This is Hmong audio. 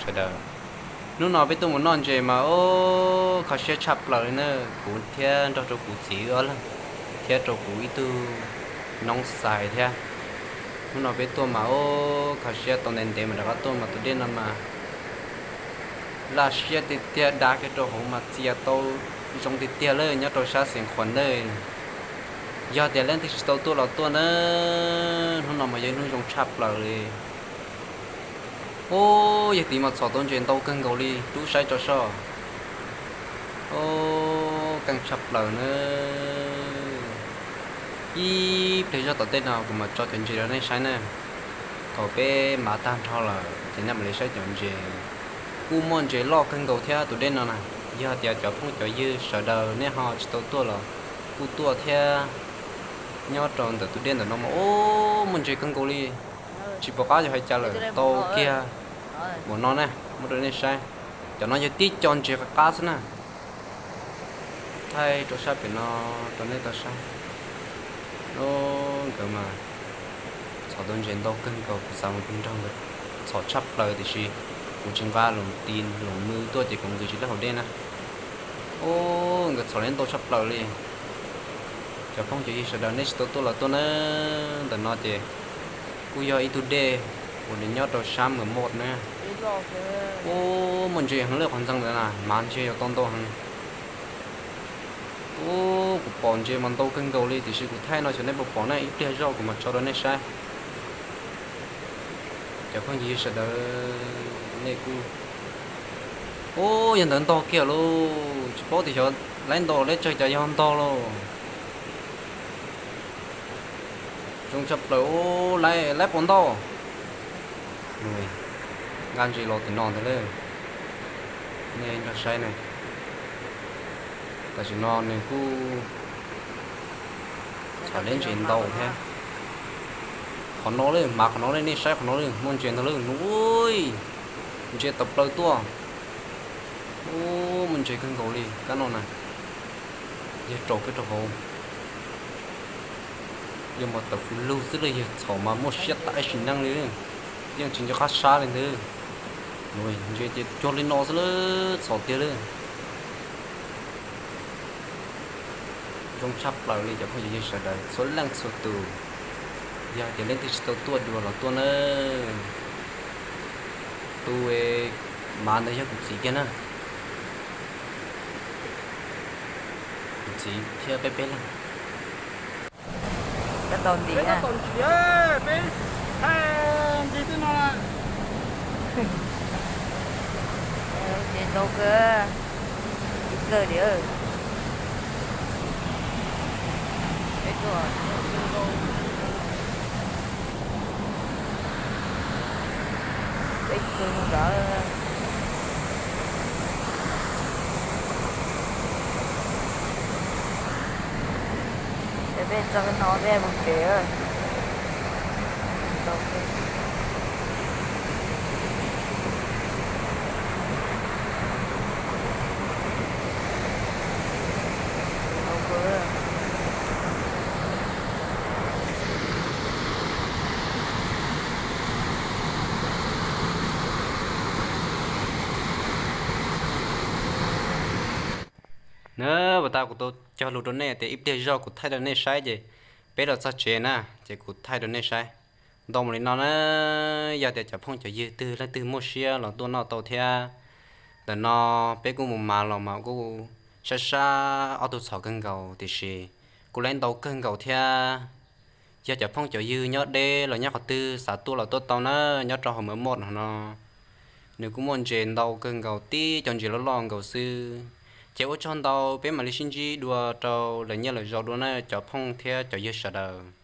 sawv daws. Hnub no peb tuaj mus noj ntses mas ub kho siab tshaj plaws li na, kuv thiab nrog rau kuv txiv wb ob leeg thiab rau kuv ib tug noob xais thiab. Hnub no peb tuaj mas ub kho siab tau ntev ntev mas rov qab tuaj mas tus dej no mas laj siab tiag tiag, dav kiag rau hauv mas txias tau zoo tiag tiag lawm nyob rau sab Xeev Khuam ntawd. Yog tias leej twg tsis tau tuaj los tuaj na, hnub no mas yog ib hnub zoo tshaj plaws li. Ub, yog tid mas txhom tau ntses ntau kawg nkaus li, rub saib tso soj. Ub, keej tshaj plaws na. Ib pliag zog tom tej no kuv mam tso cov ntses rau nej saib na. Thaum peb mav tag nrho lawm ces nej mam li saib cov ntses. Kuj muaj ntses loj kawg nkaus thiab tus dej no na. Yog tias cov phooj cov ywg sawv daws nej ho tsis tau tuaj los kuj tuaj thiab. Nyob rau ntawm tus dej ntawm no mas ub muaj ntses kawg nkaus li. Tsis pom qab yuav hais cas lawm, tau kiag npaum no na, muab rau nej saib. Cov no yog tib co ntses qab qab xwb na. Thaij rau sab pem no rau nej tau saib. Ub, nkawd mas txhom tau ntses ntau kawg nkaus, kuv xav mus nrog nkawd txhom tshaj plaws tiam sis kuv tsis nqa lus tis lus nws tuaj ces kuv nqis tsis tau hauv dej na. Ub, nkawd txhom li ntau tshaj plaws li. Cov phooj cov ywg sawv daws nej tsis tau tuaj los tuaj na, ntawm no ces kuj yog ib tug dej uas nws nyob rau sab Mws Moj na. Ub, muaj ntses heev lawm qhov ntxeev ntawd na, mas ntses yuav tau ntau heev. Ub, kuv pom ntses mas ntau kawg nkaus li tiam sis kuv thaij no xyov nej puas pom na, ib pliag zoj kuv mam tso rau nej saib. Cov phooj ywg sawv daws nej kuj, ub, yog ntawd ntog kiag lauj, tsis paub tias xyov laib ntau laib tsawg cas yog ntog lauj. Zoo tshaj plaws ub, laib puas ntau. Nqa ntses los tim no ntag lauj. Nej nrog saib na. Tam sim no nws kuj txhom laib ntses ntau thiab. Qhov no lawm, mas qhov no lawm, nej saib qhov no lawm, muaj ntses ntag lauj, nws ntses tawm plaws tuaj. Ub, muaj ntses kawg nkaus li kab no na. Yog raus kiag rau hauv, yog mas tawm fwj lug xwb los yog txhom mas muaj siab tas sim neej li, yeej tsis nco qab sab li ntag. Ntses ces cuag li no xwb lawm, txhom tiag lawm. Zoo tshaj plaws li cov phooj ywg sawv daws txhua leej txhua tus. Yog tias leej twg tsis tau tuaj dua los tuaj nawb. Tus mav ntawd yog kuv txiv kiag na. Kuv txiv thiab peb peb leeg. Peb tau nti na. Peb tau nti, peb thaij nti twb no. Ces ntau kawg, ib kawg li. Peb tuaj, peb kawg mus lawm. Ces peb txog no peb mus tsev. Na, puas tas kuv tau cog lus rau nej tias ib pliag zog kuv thaij rau nej saib ces peb los txog tsev na, ces kuv thaij rau nej saib. Ntau mus li no na, yog tias cov phooj cov ywg twg leej twg muaj siab los tuaj noj tau thiab. Ntawm no peb kuj mus mas los mas kuj sab sab ob tug txhom kawg nkaus tiam sis kuj laib ntau kawg nkaus thiab. Yog cov phooj cov ywg nyob deb los nyob qhov twg xav tuaj los tuaj tau na, nyob rau hauv Mws Moj no, nws kuj muaj ntses ntau kawg nkaus, tib co ntses loj loj nkaus xwb. Ces ua tsaug ntau, peb mam li sib ntsib dua rau lwm niaj lwm zaus dua na cov phooj thiab cov ywg sawv daws.